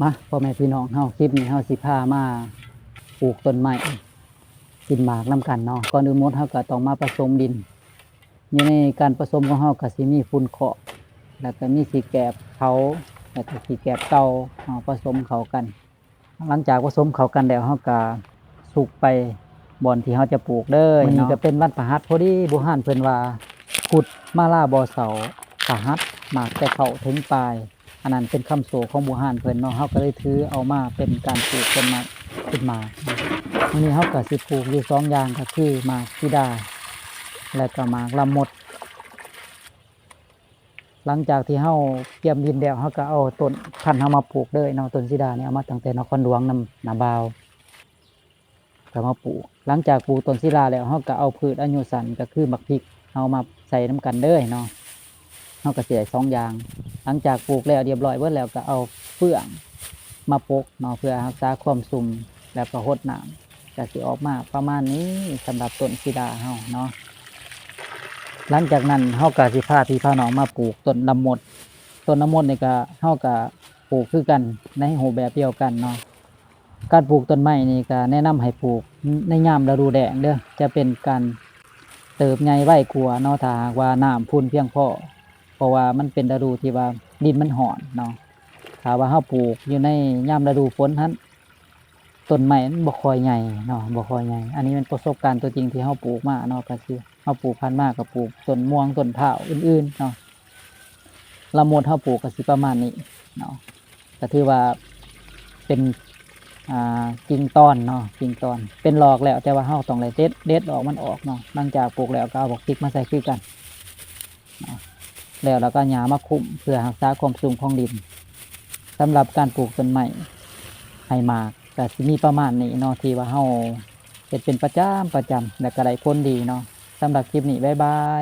ມາ ພໍ່ແມ່ພີ່ນ້ອງເຮົາ ຄລິບນີ້ເຮົາຊິພາມາປູກຕົ້ນໄມ້ ກິນໝາກນຳກັນເນາະ. ກ່ອນອື່ນໝົດເຮົາກໍຕ້ອງມາປະສົມດິນ. ຢູ່ໃນການປະສົມຂອງເຮົາກໍຊິມີຝຸ່ນເຄາະ ແລ້ວກໍມີຂີ້ແກບເຂົາ ແລ້ວກໍຂີ້ແກບເກົ່າເນາະ ປະສົມເຂົ້າກັນ. ຫຼັງຈາກປະສົມເຂົ້າກັນແລ້ວ ເຮົາກໍສຸກໄປບ່ອນທີ່ເຮົາຈະປູກເລີຍເນາະ. ມື້ນີ້ກໍເປັນວັນພະຫັດ ພໍດີບູຮານເພິ່ນວ່າ ພຸດມາລາບໍ່ເຊົາ ພະຫັດໝາກແຕ່ເຊົ້າເຖິງປາຍ. ອັນນັ້ນເປັນຄຳໂສຂອງບູຮານເພິ່ນເນາະ ເຮົາກໍເລີຍຖືເອົາມາເປັນການປູກຕົ້ນໄມ້ຂຶ້ນມາ. ມື້ນີ້ເຮົາກໍຊິປູກຢູ່ສອງຢ່າງ ກໍຄືໝາກສີດາ ແລະກໍໝາກລຳມົດ. ຫຼັງຈາກທີ່ເຮົາກຽມດິນແລ້ວ ເຮົາກໍເອົາຕົ້ນພັນເຮົາມາປູກເລີຍເນາະ. ຕົ້ນສີດານີ້ເອົາມາຕັ້ງແຕ່ນະຄອນຫຼວງນຳນ້າບ່າວ ກໍມາປູກ. ຫຼັງຈາກປູກຕົ້ນສີດາແລ້ວ ເຮົາກໍເອົາພືດອາຍຸສັ້ນ ກໍຄືໝາກພິກ ເຮົາມາໃສ່ນຳກັນເລີຍເນາະ. ເຮົາກໍຊິໄດ້ສອງຢ່າງ. ຫຼັງຈາກປູກແລ້ວຮຽບຮ້ອຍເບິດແລ້ວ ກໍເອົາເຟືອງມາປົກເນາະ ເພື່ອຮັກສາຄວາມຊຸ່ມ ແລ້ວກໍຫົດນ້ຳ ກໍຊິອອກມາປະມານນີ້ ສຳລັບຕົ້ນສີດາເຮົາເນາະ. ຫຼັງຈາກນັ້ນເຮົາກໍຊິພາພີ່ພານ້ອງມາປູກຕົ້ນລຳມົດ. ຕົ້ນລຳມົດນີ້ກໍ ເຮົາກໍປູກຄືກັນ ໃນຮູບແບບດຽວກັນເນາະ. ການປູກຕົ້ນໄມ້ນີ້ກໍແນະນຳໃຫ້ປູກໃນຍາມລະດູແລ້ງເດີ້ ຈະເປັນການເຕີບໃຫຍ່ໄວກວ່າເນາະ ຖ້າຫາກວ່ານ້ຳພຸ່ນພຽງພໍ ເພາະວ່າມັນເປັນລະດູທີ່ວ່າດິນມັນຮ້ອນເນາະ. ຖ້າວ່າເຮົາປູກຢູ່ໃນຍາມລະດູຝົນຫັ້ນ ຕົ້ນໄມ້ມັນບໍ່ຄ່ອຍໃຫຍ່ເນາະ ບໍ່ຄ່ອຍໃຫຍ່. ອັນນີ້ແມ່ນປະສົບການຕົວຈິງທີ່ເຮົາປູກມາເນາະ ກໍຄືເຮົາປູກຜ່ານມາກໍປູກຕົ້ນມ່ວງ ຕົ້ນພ້າວ ອື່ນໆເນາະ. ລຳມົດເຮົາປູກກໍຊິປະມານນີ້ເນາະ ກໍຖືວ່າເປັນ ອ່າ ກິ່ງຕອນເນາະ ກິ່ງຕອນ ເປັນດອກແລ້ວ ແຕ່ວ່າເຮົາຕ້ອງໄດ້ເດັດ ເດັດດອກມັນອອກເນາະ. ຫຼັງຈາກປູກແລ້ວກໍເອົາໝາກພິກມາໃສ່ຄືກັນເນາະ ແລ້ວ ແລ້ວກໍຫຍ້າມາຄຸມ ເພື່ອຮັກສາຄວາມຊຸ່ມຂອງດິນ. ສຳລັບການປູກຕົ້ນໄມ້ໃຫ້ໝາກ ກໍຊິມີປະມານນີ້ເນາະ ທີ່ວ່າເຮົາເຮັດເປັນປະຈຳ ປະຈຳ ແລ້ວກໍໄດ້ຜົນດີເນາະ. ສຳລັບຄລິບນີ້ ບາຍບາຍ.